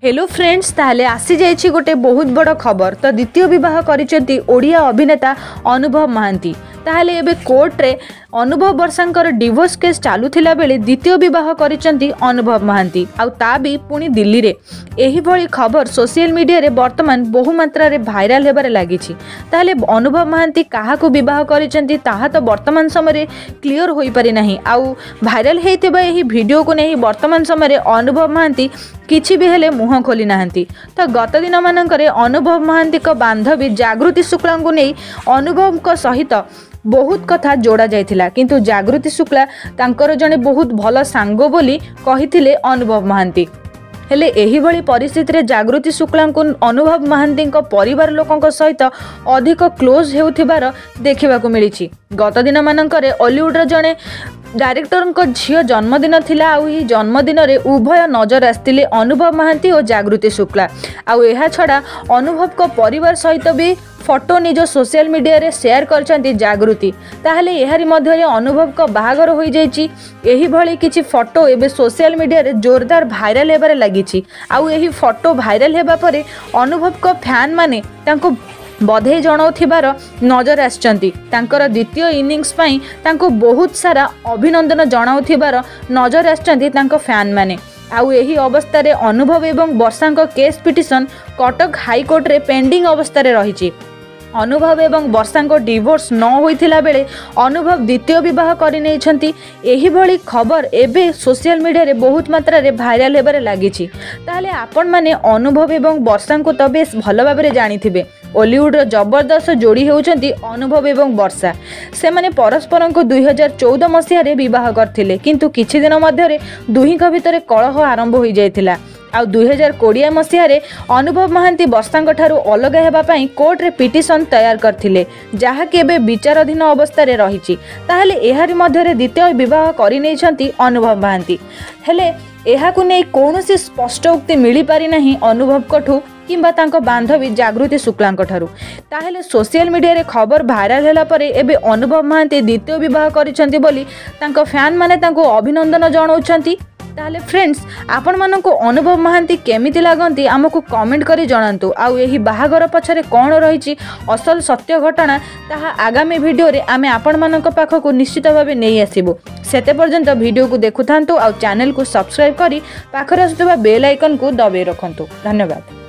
Hello friends, ताहले आसी जाइछि गोटे बहुत बड़ खबर। तो द्वितीय विवाह करिसेंती ओडिया अभिनेता अनुभव महांती। ताहले एबे कोर्ट रे अनुभव वर्षांकर डिवोर्स केस चालुथिला बेले द्वितीय विवाह करिसेंती अनुभव महांती, आउ ता भी पुणी दिल्ली रे। एही भଳି खबर सोशल मीडिया रे वर्तमान बहु मात्रा रे भाइराल हेबारे लागिछि। ताहले अनुभव महांती काहाकू विवाह करिसेंती ताहा तो वर्तमान समय रे क्लियर होई पारि नाही। आउ भाइराल हेइतिबा एही भिडियो को नेही वर्तमान समय रे अनुभव महांती किछि भी हेले मुँह खोली नाहांती। तो गत दिन मानकरे अनुभव महांतीक बान्धवी जागृति शुक्लांकु नेई अनुभवଙ୍କ सहित बहुत कथा जोड़ा जाइथिला, किंतु जागृति शुक्ला तांकर जणे बहुत भल सांग बोली कहिथिले अनुभव महांती। हेले एहीभଳି परिस्थितिरे जागृति शुक्लांकु अनुभव महांतीଙ୍କ परिवार लोकଙ୍କ सहित अधिक क्लोज हेउथिबार देखिबाकु मिलिछि। गत दिन मानकरे अलीउडर जणे डायरेक्टरଙ୍କ झिओ जन्मदिन थिला, आउ एही जन्मदिनरे उभय नजर आसिले अनुभव महांती ओ जागृति शुक्ला। आउ एहा छड़ा अनुभवଙ୍କ परिवार सहित भी फोटो निज सोशल मीडिया रे शेयर करछंती जागृति। ताहले एहारी मध्यरे अनुभवଙ୍କ बाहाघर होई जाइछि। एही भଳି किछि फोटो एबे सोशल मीडिया रे जोरदार भाइराल हेबारे लागिछि। आउ एही फोटो भाइराल हेबा परे अनुभवଙ୍କ फैन माने तांको बधाई जणाउथिबार नजर आसिଛନ୍ତି। तांकर द्वितीय इनिंग्स पई तांको बहुत सारा अभिनंदन जणाउथिबार नजर आसिଛନ୍ତି तांको फैन माने। आउ एही अवस्थारे अनुभव एवं वर्षांक केस पिटिशन कटक हाईकोर्ट रे पेंडिंग अवस्थारे रहिछि। अनुभव एवं वर्षांक डिभोर्स न होइथिला बेले अनुभव द्वितीय विवाह करिनेइछंती। एहीभଳି खबर एबे सोशल मीडिया रे बहुत मात्रा रे भाइराल हेबारे लागिछि। ताहले आपण माने अनुभव एवं वर्षांकु तो बेस भल भाबरे जानिथिबे। ओलीउडर जबरदस्त जोड़ी हेउछंती अनुभव एवं वर्षा। सेमाने परस्परंकु 2014 मसीहारे विवाह करथिले, किंतु किछि दिन मध्यरे दुहिंक भितरे कलह आरंभ होई जाइथिला। आउ 2020 मसीहारे अनुभव महांती वर्षांक ठारू अलगा हेबा पई कोर्ट रे पिटिशन तैयार करथिले, जाहाकि एबे विचाराधीन अवस्थारे रहिछि। ताहले एहारी मध्यरे द्वितीय विवाह करिनेइछंती अनुभव महांती। हेले एहाकु नेई कौनसी स्पष्ट उक्ति मिली पारि नाही अनुभवकठु किंबा तांको बान्धवी जागृति शुक्लांक ठारू। ताहले सोशल मीडिया रे खबर भाइराल हेला परे एबे अनुभव महांती द्वितीय विवाह करिसेंती बोली तांको फैन माने तांको अभिनंदन जणाउछंती। ताहले फ्रेंड्स, आपण मानकु अनुभव महांती केमिति लागंती आमकु कमेंट करी जणांतु। आउ एही बाहाघर पछरे कोन रहिछि असल सत्य घटना ताहा आगामी भिडियो रे आमे आपण मानक पाखकु निश्चित भावे नेई आसिबु। सेते पर्यंत भिडियो को देखुथांतु आउ चैनल को सब्सक्राइब करी पाखरे आसुଥିବା बेल आइकन को दबाई रखंतु। धन्यवाद।